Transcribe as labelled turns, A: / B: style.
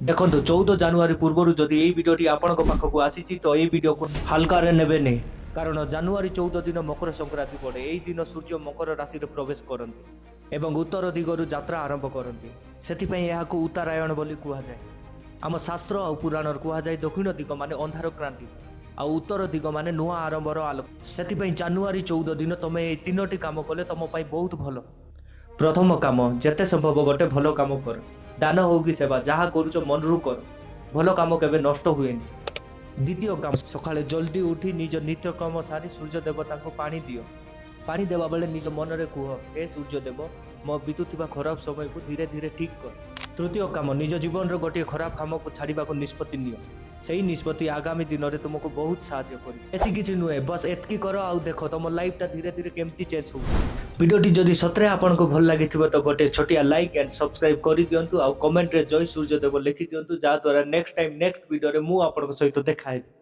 A: ଦେଖନ୍ତୁ, 14 ଜାନୁଆରୀ ପୂର୍ବରୁ ଯଦି ଏଇ ଭିଡ଼ିଓଟି ଆପଣଙ୍କ ପାଖକୁ ଆସିଛି, ତ ଏଇ ଭିଡ଼ିଓକୁ ହାଲକାରେ ନେବେନି। କାରଣ ଜାନୁଆରୀ 14 ଦିନ ମକର ସଂକ୍ରାନ୍ତି ପଡ଼େ। ଏହି ଦିନ ସୂର୍ଯ୍ୟ ମକର ରାଶିରେ ପ୍ରବେଶ କରନ୍ତି ଏବଂ ଉତ୍ତର ଦିଗରୁ ଯାତ୍ରା ଆରମ୍ଭ କରନ୍ତି। ସେଥିପାଇଁ ଏହାକୁ ଉତ୍ତରାୟଣ ବୋଲି କୁହାଯାଏ। ଆମ ଶାସ୍ତ୍ର ଆଉ ପୁରାଣରେ କୁହାଯାଏ, ଦକ୍ଷିଣ ଦିଗ ମାନେ ଅନ୍ଧାର କ୍ରାନ୍ତି ଆଉ ଉତ୍ତର ଦିଗ ମାନେ ନୂଆ ଆରମ୍ଭର ଆଲୋକ। ସେଥିପାଇଁ ଜାନୁଆରୀ 14 ଦିନ ତମେ ଏଇ ତିନୋଟି କାମ କଲେ ତମ ପାଇଁ ବହୁତ ଭଲ। ପ୍ରଥମ କାମ, ଯେତେ ସମ୍ଭବ ଗୋଟେ ଭଲ କାମ କର। ଦାନ ହଉ କି ସେବା, ଯାହା କରୁଛ ମନରୁ କର। ଭଲ କାମ କେବେ ନଷ୍ଟ ହୁଏନି। ଦ୍ୱିତୀୟ କାମ, ସକାଳେ ଜଲ୍ଦି ଉଠି ନିଜ ନିତ୍ୟକର୍ମ ସାରି ସୂର୍ଯ୍ୟ ଦେବତାଙ୍କୁ ପାଣି ଦିଅ। ପାଣି ଦେବା ବେଳେ ନିଜ ମନରେ କୁହ, "ହେ ସୂର୍ଯ୍ୟଦେବ, ମୋ ବିତୁଥିବା ଖରାପ ସମୟକୁ ଧୀରେ ଧୀରେ ଠିକ୍ କର।" ତୃତୀୟ କାମ, ନିଜ ଜୀବନର ଗୋଟିଏ ଖରାପ କାମକୁ ଛାଡ଼ିବାକୁ ନିଷ୍ପତ୍ତି ନିଅ। ସେଇ ନିଷ୍ପତ୍ତି ଆଗାମୀ ଦିନରେ ତୁମକୁ ବହୁତ ସାହାଯ୍ୟ କରିବ। ବେଶୀ କିଛି ନୁହେଁ, ବସ୍ ଏତିକି କର ଆଉ ଦେଖ ତମ ଲାଇଫଟା ଧୀରେ ଧୀରେ କେମିତି ଚେଞ୍ଜ ହଉ। ଭିଡ଼ିଓଟି ଯଦି ସତରେ ଆପଣଙ୍କୁ ଭଲ ଲାଗିଥିବ, ତ ଗୋଟେ ଛୋଟିଆ ଲାଇକ୍ ଆଣ୍ଡ ସବସ୍କ୍ରାଇବ୍ କରିଦିଅନ୍ତୁ ଆଉ କମେଣ୍ଟରେ ଜୟ ସୂର୍ଯ୍ୟଦେବ ଲେଖିଦିଅନ୍ତୁ, ଯାହାଦ୍ୱାରା ନେକ୍ସଟ ଟାଇମ୍ ନେକ୍ସଟ ଭିଡ଼ିଓରେ ମୁଁ ଆପଣଙ୍କ ସହିତ ଦେଖା ହେବି।